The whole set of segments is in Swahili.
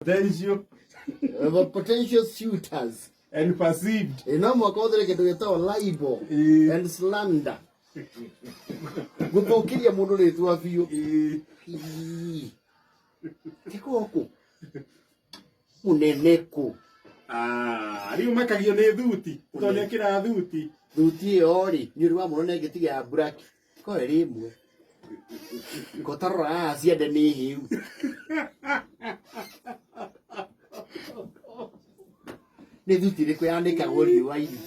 Potential Potential suitors and perceived. No mũhaka ũhũthĩre kĩndũ gĩtagwo libel and slander gũthũkĩria mũndũ rĩtwa biũ. Ii. Ti gũkũ mũnene kũ. Ah, rĩu makagio nĩ thuti tondũ nĩ ekĩra thuti. Thuti ĩyo rĩ, nĩ ũru wa mũno na ĩngĩtiga ya black ko ĩrĩ ĩmwe kotarora haha ciande nĩ hĩu. Nĩ thuti ĩrĩkũ yanĩkagwo riũa-inĩ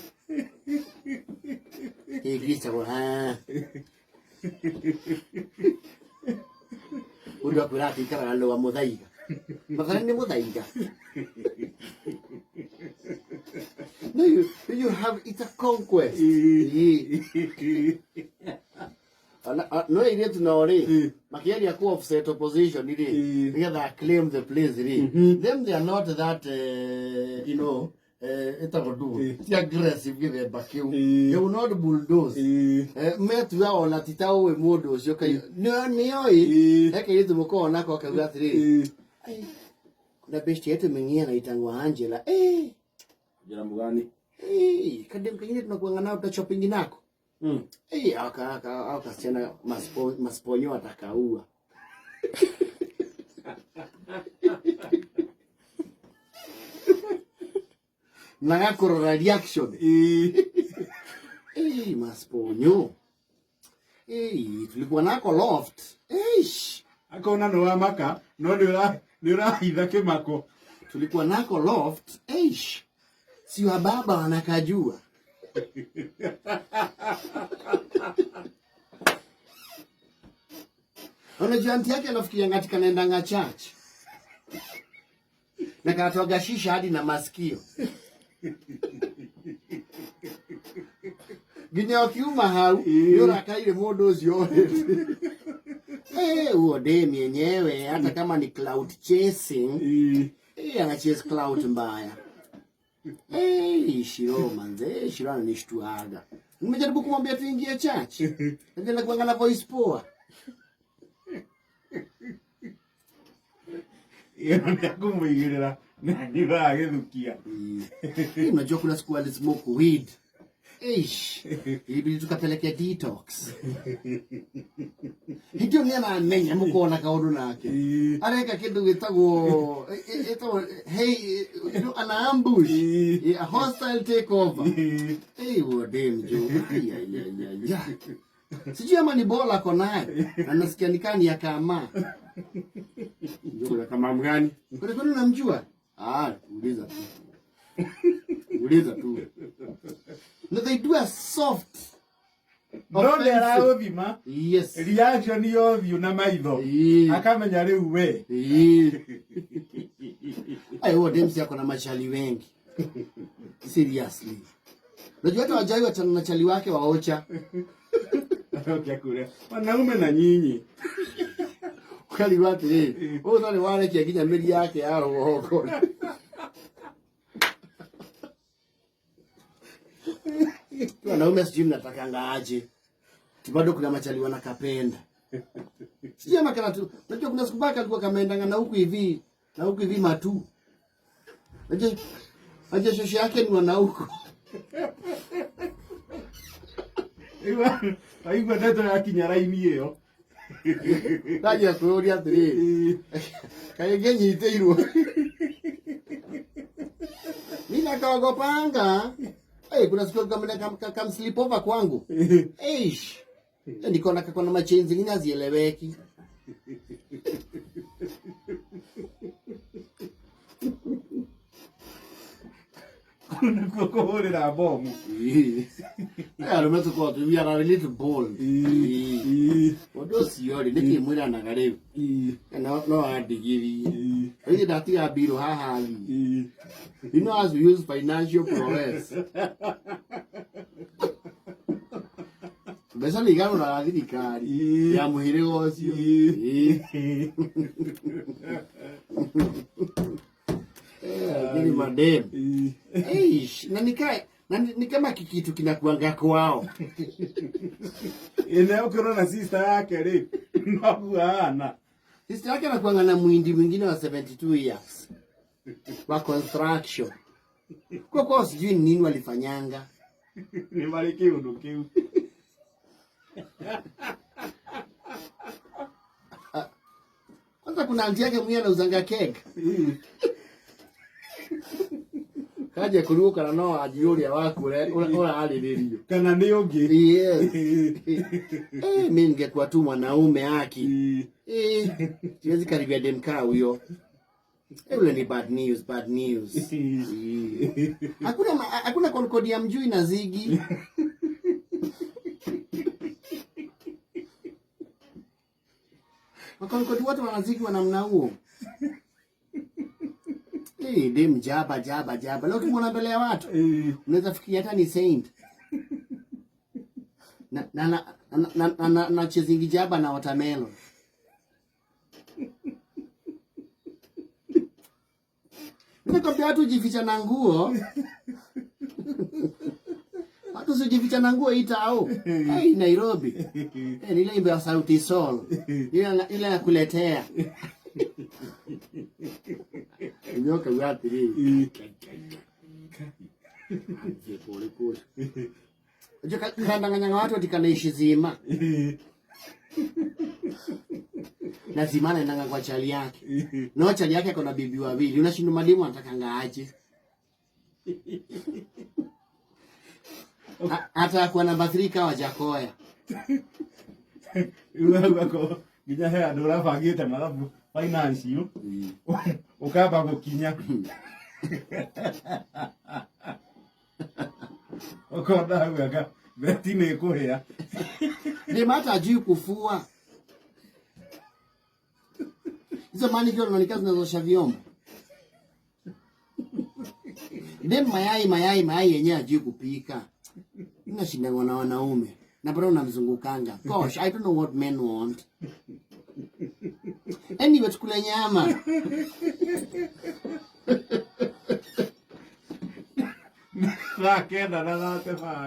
ĩngĩcagwo haha mũndũ akwĩra atĩ ikaraga rwa mũthaiga mathare nĩ mũthaiga. No, you have, it's a conquest. Ĩĩ. No airĩtu nao rĩ, makĩgeria ku offset opposition rĩ, nĩgetha claim the place rĩ, them they are not that ĩtagwo ndũ ti aggressive gĩthemba kĩu. They will not bulldoze. Metua ona ti ta ũĩ mũndũ ũcio kai nĩoĩ he kairĩtu mũkoragwo nako akauga atĩrĩrĩ, "Ai, kuna besti yetu mwingine anaitangwa Angela, Njĩra mũgani. Kadem kengine tunakuanga nao tuta nako. Aka kasichana masponyo atakaua." Na gakorora reaction. Masponyo. Tulikuwa nako loft. Eish. Akona nĩ wamaka no nĩ ũrahitha kĩmako. Tulikuwa nako loft. Eish. Si wa baba wanakajua. Unajua anti yake anafikiria ngati kanaendanga church. Na kanatoaga shisha hadi na masikio. Nginya ũkiuma hau nĩ ũrakaire mũndũ ũcio. Huo demi yenyewe hata kama ni cloud chasing, ana chase cloud mbaya. Shiro manze, Shiro ananishtuaga. Nimejaribu kumwambia tuingie church. Ndio kuanga na voice poa. Ĩyo nĩ akũmũigĩrĩra na anyuaga gĩthukia. Unajua kuna siku alismoke weed. Eish, ilibidi tukapeleke detox. Hĩndĩ ĩyo nĩ aramenya mũkona kaũndũ nake. Areka kĩndũ gĩtagwo ĩtagwo hey, an ambush, a hostile takeover. Hey, huo dem jo. Ai, ai, ai, ai, ai. Sijui ama ni bola ako naye. Na nasikia ni kani ya kama. Kuna kama mgani? Kuna kwani unamjua? Ah, uliza tu. Uliza tu. No, they do a soft. No nĩ aragũthima. Yes. Reaction ya ũthiũ na maitho. Akamenya rĩu we. Ai, huo dem si ako na machali wengi. Seriously. Unajua hata wajai wachana na chali wake wa ocha. Okay, kule. Wanaume na nyinyi. Ukarigwo atĩrĩrĩ, ũyũ ndarĩ warekia nginya mĩri yake ya rũgongo. Wanaume sijui mnatakanga aje. Bado kuna machali wanakapenda. Sijui ama kana tu. Unajua kuna siku baka alikuwa kameendanga na huku hivi, na huku hivi matu. Unajua shosho yake ni wana huku. Aigua ndeto yakinya raini ĩyo. Ndagia kwĩyũria atĩrĩrĩ, kaĩ ngĩnyitĩirwo? Mimi nakaogopanga. Hey, kuna siku kam sleep over kwangu. Eish. Niko na kako na machenzi zingine hazieleweki. Nĩkuo kũhũrĩra bomu. Arũme tũkoragwo tũ, we are a little bold. Ũndũ ũcio rĩ, nĩkĩ mwĩranaga rĩu? No andigirie. Rĩu ndatiga mbirũ haha thiĩ. You know as we use financial prowess. Mbeca nĩ igarũraga thirikari ya mũhĩrĩga ũcio. Lakini madem. Eish, na nikae na ni kama kikitu kinakuanga kwao. Ene ukirora sister yake rĩ, noguo ahana. Sister yake anakuanga na muhindi mwingine wa 72 years. Wa construction. Kwa kwa sijui ni nini walifanyanga. Nĩ marĩ kĩũndũ kĩu. Kwanza kuna anti yake mwenyewe anauzanga keg. Kaje kuruka na no ajiuria waku ũrarĩrĩrio. Kana nĩ ũngĩ. Yes. Mi ningekuwa tu mwanaume haki. Siwezi karibia demkaa huyo. Ule ni bad news, bad news. Hakuna Concordia mjui na Zigi. Makonkodi wote wanaziki wa namna huo. Dem jaba jaba jaba. Leo ukimwona mbele ya watu, unaweza fikiria hata ni saint. Na na na na na, na, na chezingi jaba na watermelon. Nikwambia watu jificha na nguo. Watu sijificha na nguo ita au. Hey, Nairobi. Hey, ile imbe ya Sauti Sol. Ile nakuletea. Nyoka watiri. Pole pole. Unajua kanadanganyanga watu ati kanaishi zima. Na zima anaendanga kwa chali yake. Na chali yake ako na bibi wawili. Unashinda malimu anatakanga aje. Hata kwa namba 3 kawa Jakoya. Rĩu hau akorwo nginya he andũ ũrabangĩte mathabu financial ũkamba gũkinya ũkona hau anga beti nĩ ĩkũhĩa. Dem hata hajui kufua. Hizo manicure unaonekana zinazosha vyombo. Dem mayai mayai mayai yenyewe hajui kupika. Unashindana na wanaume. Na bado unamzungukanga. Gosh, I don't know what men want. Anyway, tukule nyama. Thaa 9 na 35.